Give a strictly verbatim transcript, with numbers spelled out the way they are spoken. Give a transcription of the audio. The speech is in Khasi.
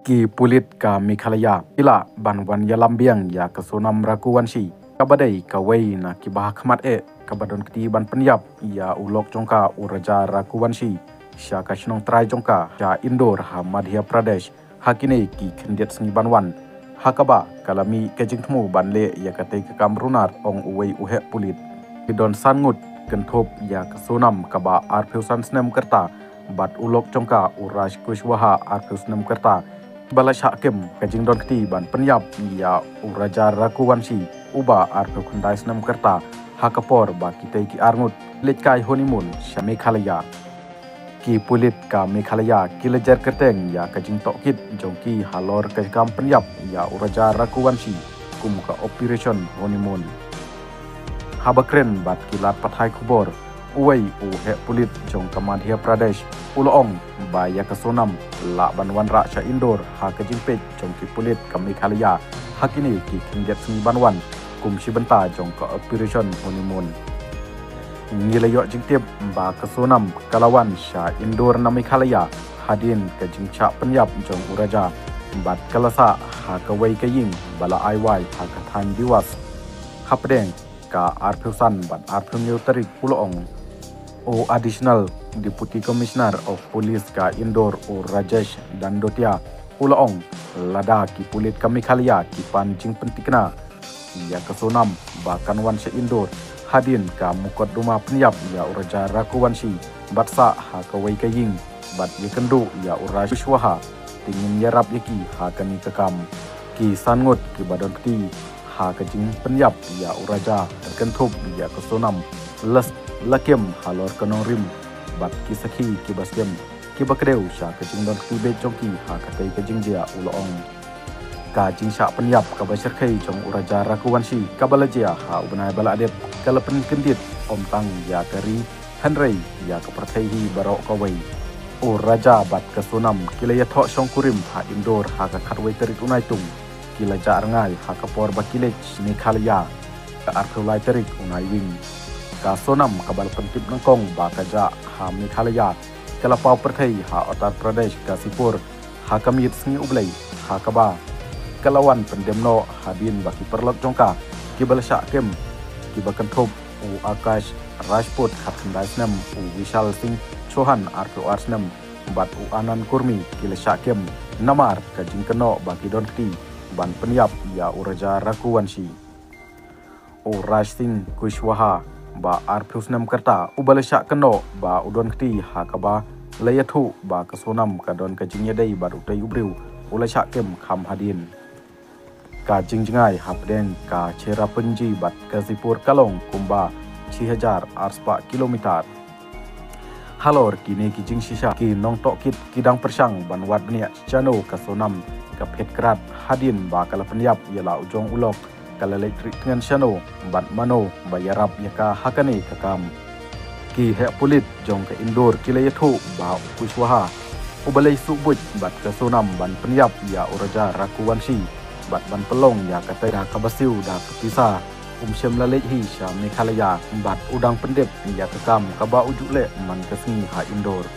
Ki pulit ka Meghalaya ki lah ban wan ïalam biang ïa ka Sonam Raghuvanshi, kaba dei kawei na kiba hakhmat eh, kaba don kti ban pynïap ïa u lok jong ka, u Raja Raghuvanshi, sha ka shnong trai jong ka sha Indore ha Madhya Pradesh, ha kine ki khyndiat sngi ban wan. Ha kaba ka la mih ka jingthmu ban leh ïa katei ka kam runar, ong uwei u heh pulit. Ki don san ngut, kynthup ïa ka Sonam kaba arphew san snem ka rta, bad u lok jong ka u Raj Kushwaha arphew snem ka rta, ba la shah kem ka jingdon kti ban pynïap ïa u Raja Raghuvanshi, uba arphew khyndai snem ka rta, ha ka por ba kitei ki ar ngut leit kai honeymoon sha Meghalaya. Ki pulit ka Meghalaya ki la jer kyrteng ïa ka jingtohkit jong ki halor ka kam pynïap ïa u Raja Raghuvanshi kum ka Operation Honeymoon. Haba kren bad ki lad pathai khubor, uwei u heh pulit jong ka Madhya Pradesh u la ong ba ïa ka Sonam lah ban wanrah sha Indore ha ka jingpeit jong ki pulit ka Meghalaya ha kine ki khyndiat sngi ban wan, kum shi bynta jong ka Operation Honeymoon. Ngi la ïoh jingtip ba ka Sonam ka la wan sha Indore na Meghalaya hadien ka jingshah pynïap jong u Raja, bad ka la sah ha kawei ka ïing ba la ai wai ha ka thaiñ Dewas. Hapdeng ka arphew san bad arphew hynñiew tarik, u la ong. U Additional Deputy Commissioner of Police ka Indore, u Rajesh Dandotia, u la ong, lada ki pulit ka Meghalaya ki pan jingpyntikna ïa ka Sonam ba kan wan sha Indore hadien ka mukotduma pynïap ïa u Raja Raghuvanshi, bad sah ha kawei ka ïing, bad ïakynduh ïa u Raj Kushwaha, te ngin ïarap ïa ki ha kane ka kam. Ki san ngut kiba don kti ha ka jingpynïap ïa u Raja, kynthup ïa ka Sonam, la, la kem halor ka nongrim bad ki sakhi kiba stem, kiba kdew sha ka jingdon kti beit jong ki ha katei ka jingjia, u la ong. Ka jingshah pynïap kaba shyrkhei jong u Raja Raghuvanshi kaba la jia ha u bnai ba la dep, ka la pynkyndit ym tang ïa ka ri, hynrei ïa ka pyrthei hi baroh kawei. U Raja bad ka Sonam ki la ïathoh shongkurim ha Indore ha ka khatwei tarik u Naitung. Ki la jah rngai ha ka por ba ki leit sha Meghalaya ka arphew lai tarik u Naiwieng. Ka Sonam kaba la pyntip nyngkong ba ka jah ha Meghalaya, ka la paw pyrthei ha Uttar Pradesh, Ghazipur, ha ka miet sngi U Blei, ha kaba ka la wan pyndem noh hadien ba ki paralok jong ka kiba la shah kem, kiba kynthup u Akash Rajput khatkhyndai snem, u Vishal Singh Chauhan arphew ar snem, bad u Anand Kurmi, ki la shah kem namar ka jingkynnoh ba ki don kti ban pynïap ïa u Raja Raghuvanshi. U Raj Singh Kushwaha, ba arphew snem ka rta, uba la shah kynnoh ba u don kti, ha kaba la ïathuh ba ka Sonam ka don ka jingïadei bad utei u briew, u la shah kem kham hadien. Ka jingjngai hapdeng ka Cherrapunji bad Ghazipur ka long kumba shi hajar ar spah kilometer. Halor kine ki jingshisha, ki nongtohkit ki dang pyrshang ban wad bniah shano ka Sonam ka phet krad hadien ba ka la pynïap ïa la u jong u lok, ka la leit rieh tngen shano bad mano ba ïarap ïa ka ha kane ka kam. Ki heh pulit jong ka Indore ki la ïathuh ba u Kushwaha, uba la ïasuh buit bad ka Sonam ban pynïap ïa u Raja Raghuvanshi bad ban pynlong ïa katei da kaba siew da ka pisa, um shym la leit hi sha Meghalaya, bad u dang pyndep ïa ka kam kaba u ju leh man ka sngi ha Indore.